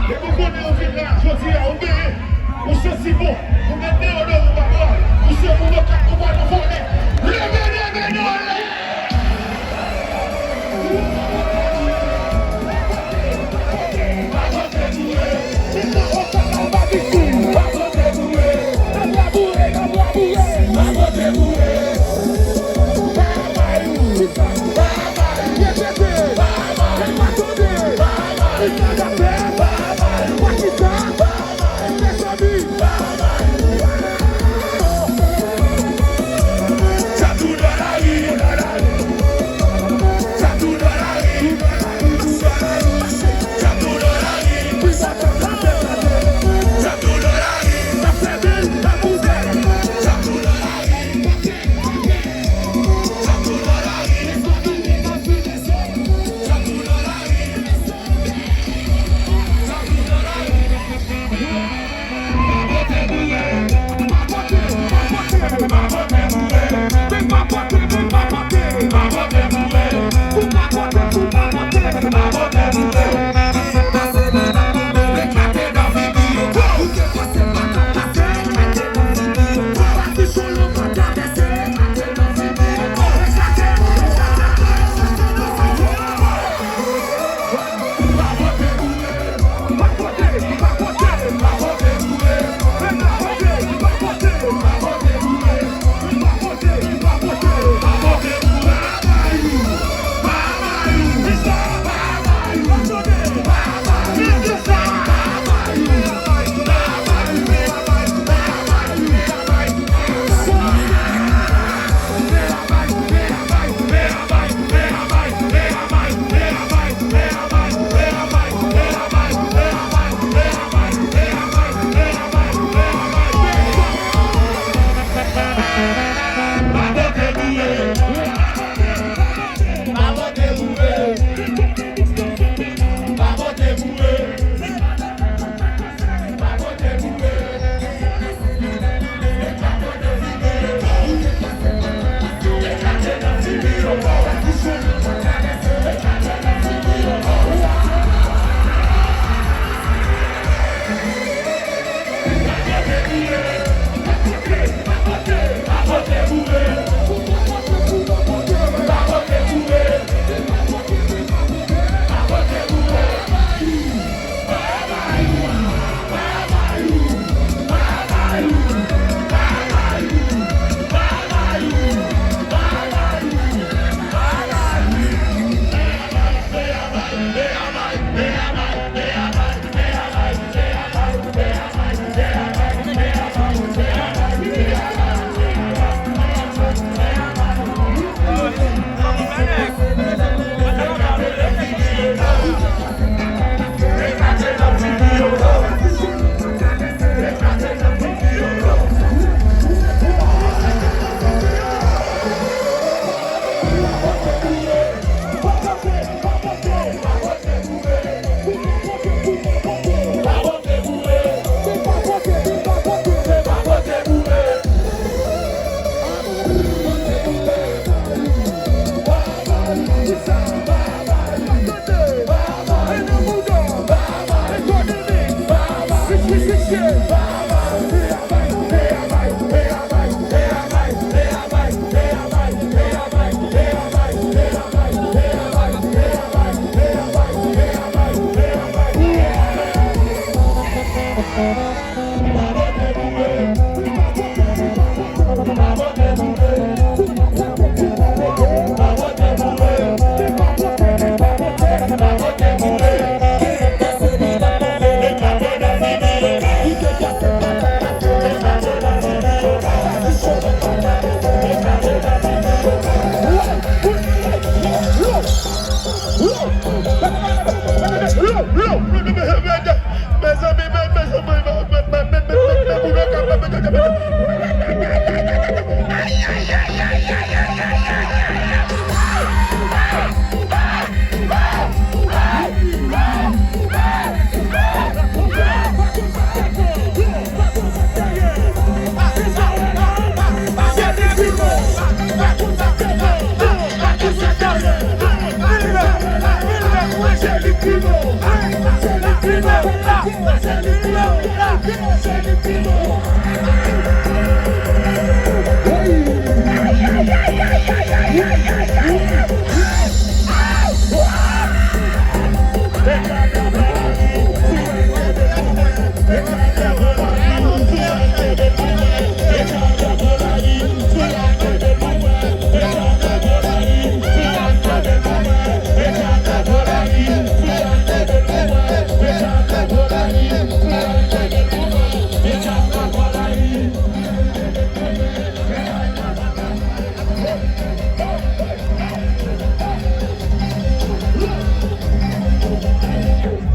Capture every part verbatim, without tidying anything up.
Depi w konnen ou vin la, jodi a, ou genyen, ou santi bon, ou met deyodorant ou pa bò, ou se moun okap, ou pral nan vòlè. Leve, leve, leve!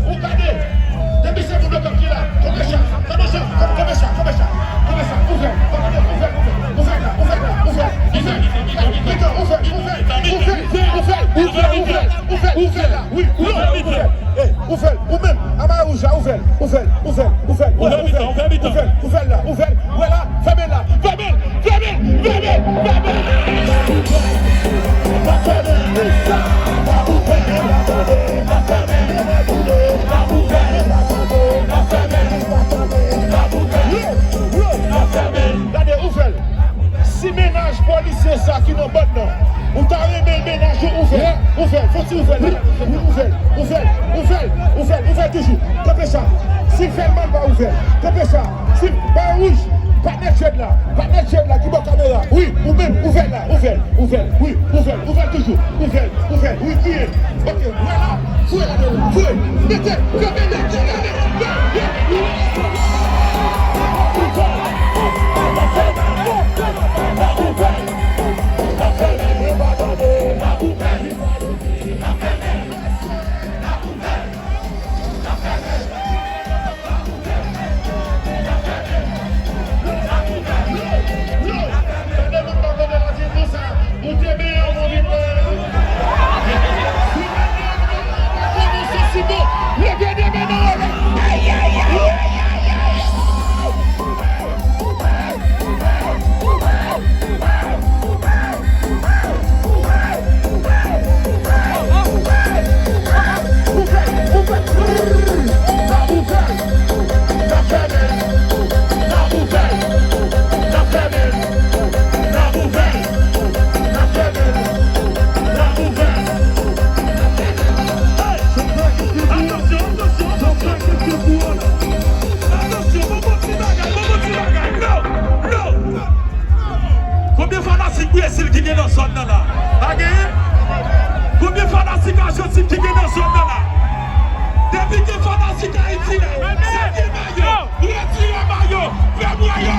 Ou gade, depi se moun de pèp ki la, konbyen chan, konbyen chan, konbyen chan, konbyen chan, konbyen chan, ouvè, ouvè, ouvè, ouvè la, ouvè la, ouvè, ouvè, ouvè, ouvè, ouvè, ouvè, ouvè, ouvè, ouvè, ouvè, ouvè la, wi, ouvè, ouvè, ouvè, ou menm, a mayo wouj la, ouvè l, ouvè l, ouvè l, ouvè l, ouvè l, ouvè l la, ouvè l, wè la, fèmen l, fèmen l, fèmen l, fèmen l, fèmen l. Gade, ouvè l. Si mennaj polisye sa ki nan bòd nan, ou ta renmen mennaj ou ouvè l, ouvè l, fò ti ouvè l la, wi, ouvè l, ouvè l, ouvè l, ouvè l, ouvè l toujou. Kanpe sa. Si l fè l mal, pa ouvè l. Kanpe sa. Si, mayo wouj, patnè Jed la, patnè Jed la ki bò kamera. Wi, ou menm, ouvè l la, ouvè l, ouvè l, wi, ouvè l, ouvè l toujou, ouvè l, ouvè l, wi, kriye. Ok, vwala, voye la, voye, mete, kanpe, mete, kanpe, mete. Atansyon, atansyon, atansyon, atansyon, bon, bon ti bagay, bon, bon ti bagay, no, no. Konbyen fanatik Brezil ki gen nan zòn nan la? Pa genyen? Konbyen fanatik Ajantin ki gen nan zòn nan la? Depi gen fanatik Ayiti la, sa ki mayo? Retire mayo! Fè bwa yo!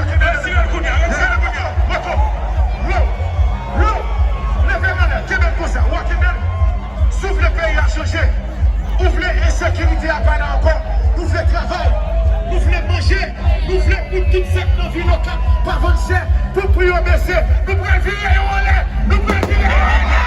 Kenbe l, kenbe l kounye a, kenbe l kounye a. Leve anlè, kenbe l konsa, w a kenbe l. Si w vle peyi a chanje, ou vle ensekirite a pa la ankò, nou vle travay, nou vle manje, nou vle pou tout sa k nan vil Okap pa vann chè, pou pri yo bese, nou pral vire yo anlè, nou pral vire yo anlè.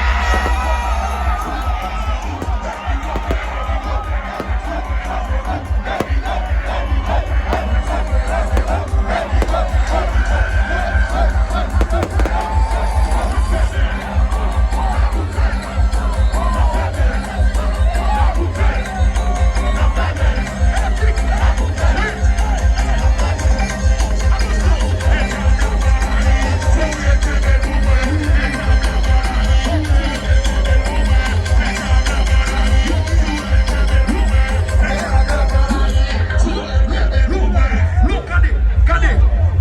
Gade, gade,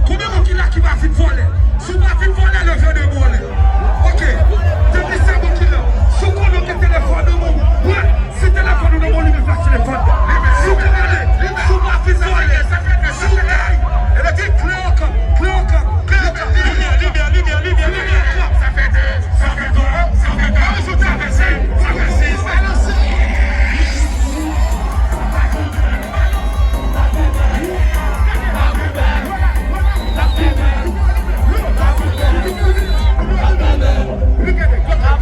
konbyen moun ki la ki pa vin vòlè? Si w pa vin vòlè, leve de bò anlè. Ok. Depi se moun ki la. Si w konnen w gen telefòn nan men w, wè, si telefòn ou nan men w, limen flash telefòn nan. Si w konnen, si w pa vin vòlè, si w gay, epi klè ankò, klè ankò, klè ankò, klè ankò. Sa fè de, sa fè twa, sa fè kat, sa fè senk, sa fè sis.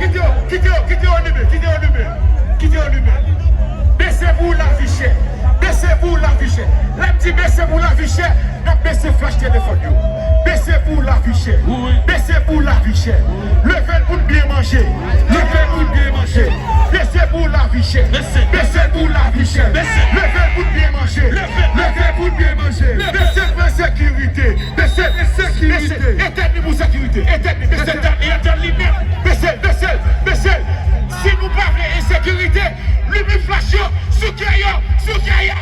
Kite yo, kite yo, kite yo limen, kite yo limen, kite yo limen. Bese pou lavi chè, bese pou lavi chè. Lè m di bese pou lavi chè, n ap bese flash telefòn yo. Bese pou lavi chè. Bese pou lavi chè. Leve l pou n byen manje. Leve l pou n byen manje. Bese pou lavi chè. Bese pou lavi chè. Leve l pou n byen manje. Leve l pou n byen manje. Bese pou ensekirite. Bese, bese, bese. Etèn li pou sekirite. Etèn li, bese. Etèn li, etèn li nèt. Bese, bese, bese. Si nou pa vle ensekirite, limen flash yo, souke yo, souke yo.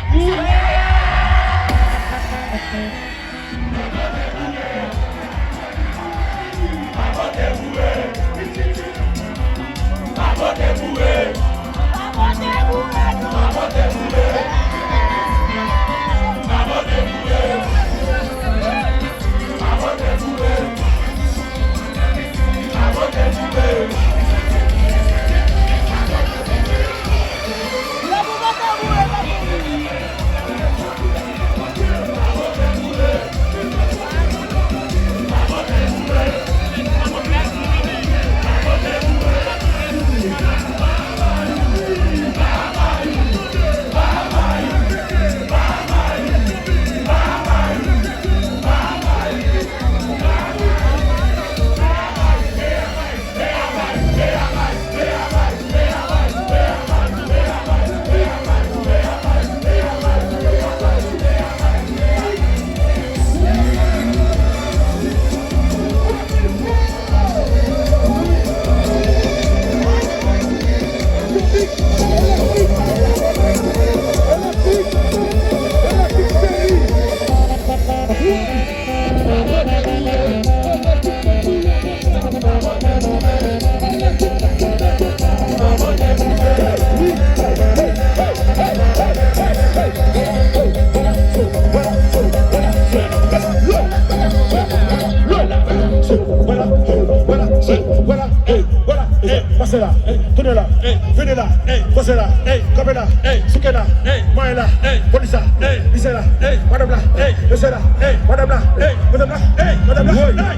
Vwala, vwala, vwala, vwala, vwala, pase la, tounen la, vini la, pase la, kanpe la, souke la, manyen la, polis la, misye la, madanm la, mesye la, madanm la, madanm la, madanm la.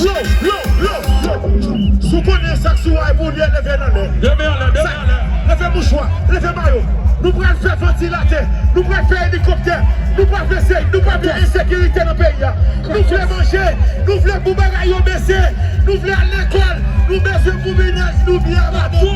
Yo, yo, yo, yo. Si w konnen sa k sou w a e pou w li, leve l anlè. Leve anlè, leve anlè. Leve mouchwa, leve mayo. Nou pral fè vantilatè, nou pral fè elikoptè. Nou pa vle se, nou pa vle ensekirite nan peyi a. Nou vle manje, nou vle pou bagay yo bese, nou vle al lekòl, nou bezwen pou mennaj nou byen aba bon.